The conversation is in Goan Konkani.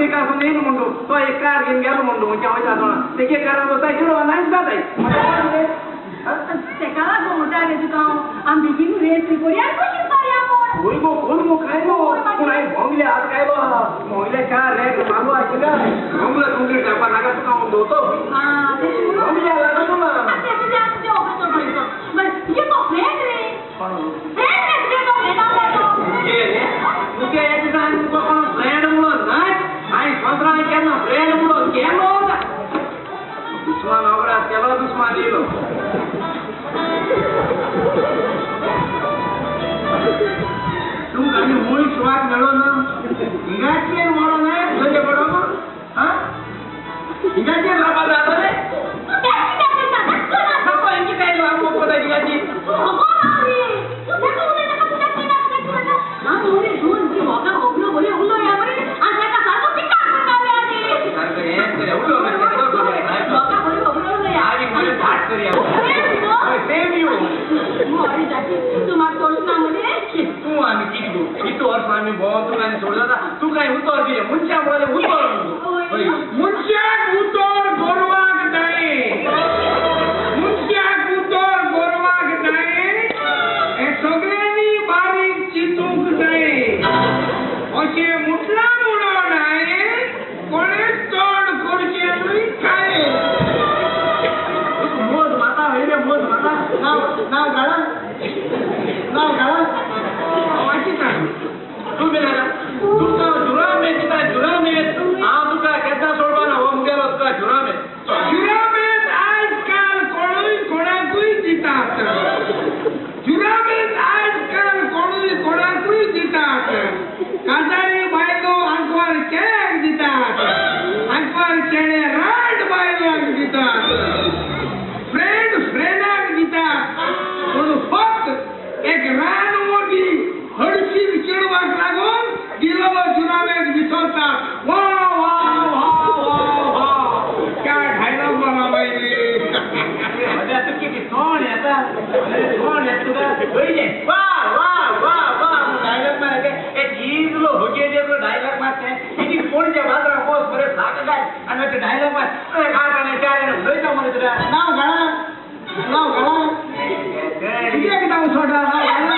अमेरिका सून येयलो म्हणटू तो एक कार घेवन गेलो म्हणटू खंयच्या वयता जाणा तेगे कारान बसाय चेडवां नायस जाताय. तेका लागून म्हणटा रे तुका हांव आमी बेगीन रेस करूया कशी करूया म्हूण. वय गो कोण गो काय गो पूण हांवें भोंगले आतां काय गो भोंगले चार रेक मागो आशिल्ले भोंगले तुमगेर जावपा नाका तुका हांव दवरतो. आं तशें म्हणून भोंगले लागो तुका. तेजें तें आतां तें ऑपरेशन करपाचो. बरें तुजें तो फ्रेंड रे फ्रेंड रे तुजें तो फ्रेंड आसा तो. तुगे एक दिसा हांवें तुका कोण फ्रेंड म्हणून न्हय हांवें संवसारांत केन्ना फ्रेंड म्हणून केलो ना. दुस्मान अवरात केलो दुस्मान येयलो. तूं आनी मूळ शिवाक मेळो ना हिंगाचेर मोडो ना तुजे पडो आं हिंगाचेर रावपा जाता रे. नको हेंची काय मोग हिंगाची. तूं आनी कितें गो इतू वर्सां आमी भोंवन तुका आनी सोड जाता तूं कांय उतर दिलें मनशां म्हणलें उतर मनशाक उतर गोरवाक जाय मनशाक उतर गोरवाक जाय हें सगळ्यांनी बारीक चिंतूंक जाय. अशें म्हटलां म्हणून हांवें कोणेंच चड करचें न्हय काय. मोज माता हय रे मोज माता नांव नांव घाला नांव घाला वाचिता तूं बी नाका तुका जुरामेत दिता जुरामेत हांव तुका केन्ना सोडपा ना हो मुगेलो तुका जुरामेत. जुरामेत आयज काल कोणूय कोणाकूय दितात. जुरामेत आयज काल कोणूय कोणाकूय दितात. काजारी बायलो आंकवार चेड्याक दितात. आंकवार चेडे राट बायलांक दितात. फ्रेंड फ्रेंडाक दितात. पूण फक्त एक रान मोठी हळशीक चेडवाक लागून दिलोलो जुरामेत विसरतात. वा वा वा वा वा काय डायलॉग बरा बायले. तुकी तोंड येता तोंड येता तुका पयलें वा वा वा वा डायलॉग मारले एक इजलो होगे डायलॉग मारते इती कोणच्या बाजारात पोस बरे साक काय आनी ते डायलॉग मार आठ आनी चार आनी उलयता मरे तुका. नांव घाला नांव घाला कित्याक नांव सोडा नांव घाला.